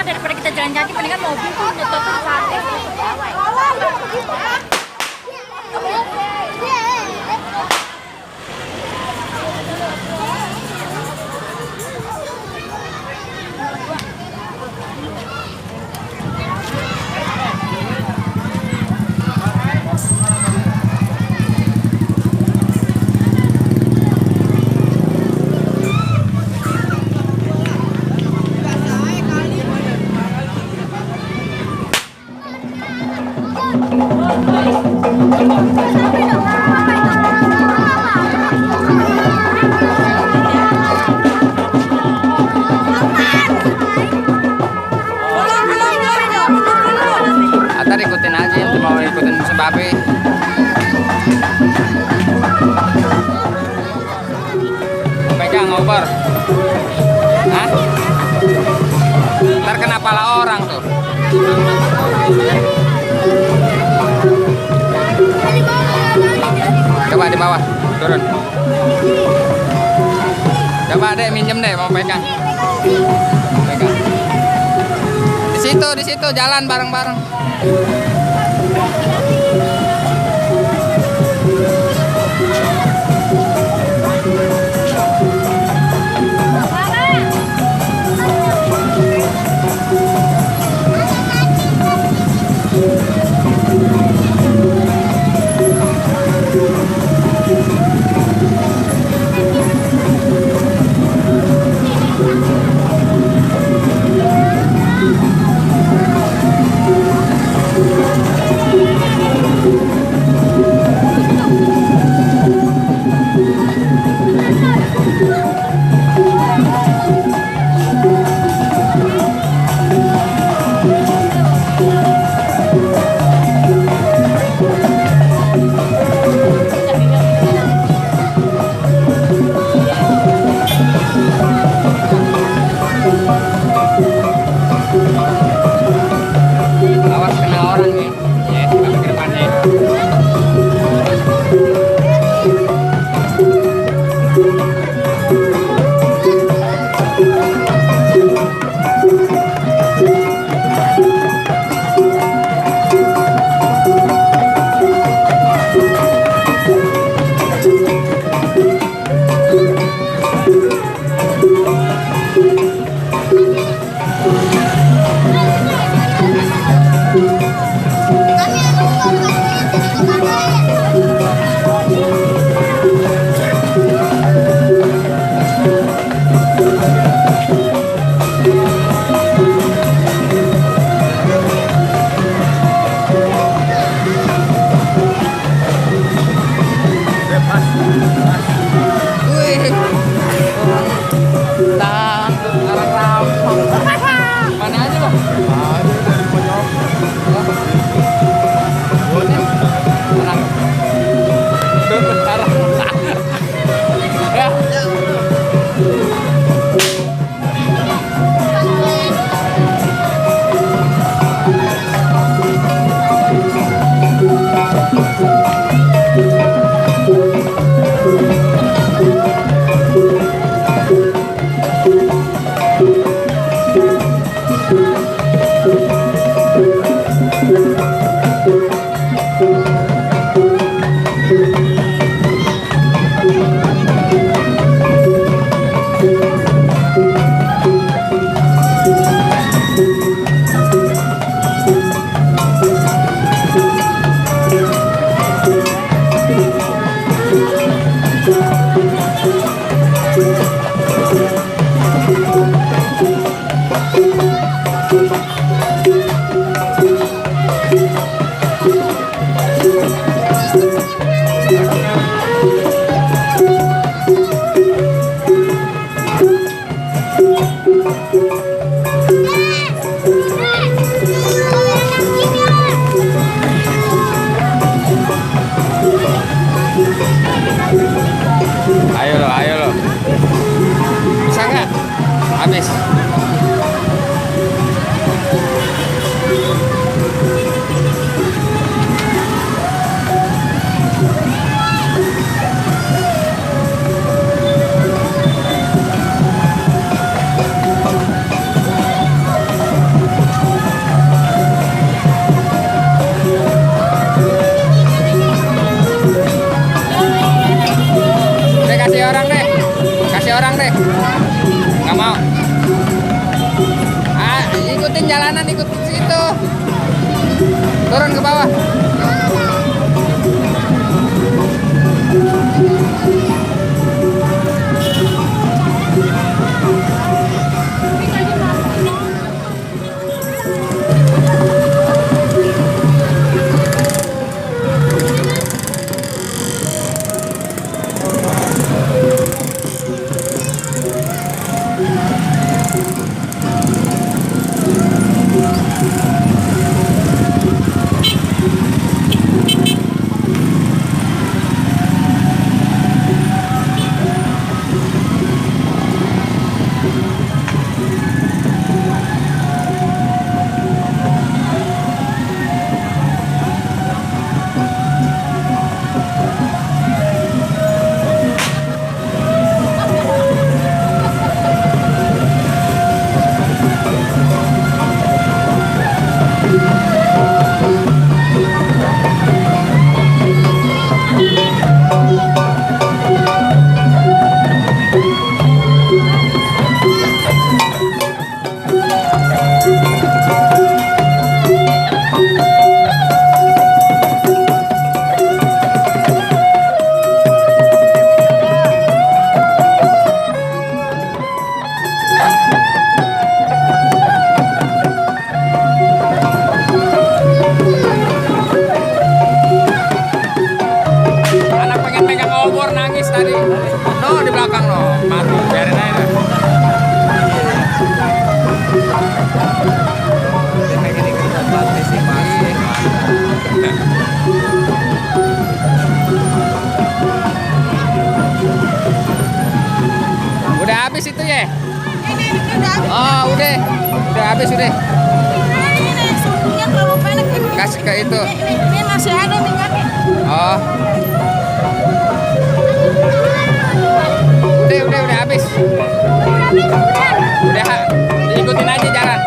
daripada kita jalan kaki, mendingan mobil tuh nyetor tuh sate ke bawah. Ntar ikutin aja yang mau ikutin sebabe. Pegang over. Hah? Ntar kena pala orang tuh. Coba di bawah, turun. Coba deh, minjem deh, mau pegang. Pegang. Di situ jalan bareng-bareng. habis. ikutin jalanan, ikutin situ. Turun ke bawah. Anak pengen megang obor nangis tadi. No, di belakang no. Mati, biarin aja. Udah habis itu ya? Oh, udah habis udah. Ini sukunya terlalu pendek. Kasih ke itu. Ini masih ada minyaknya. Oh. Udah habis. Udah, ikutin aja jalan.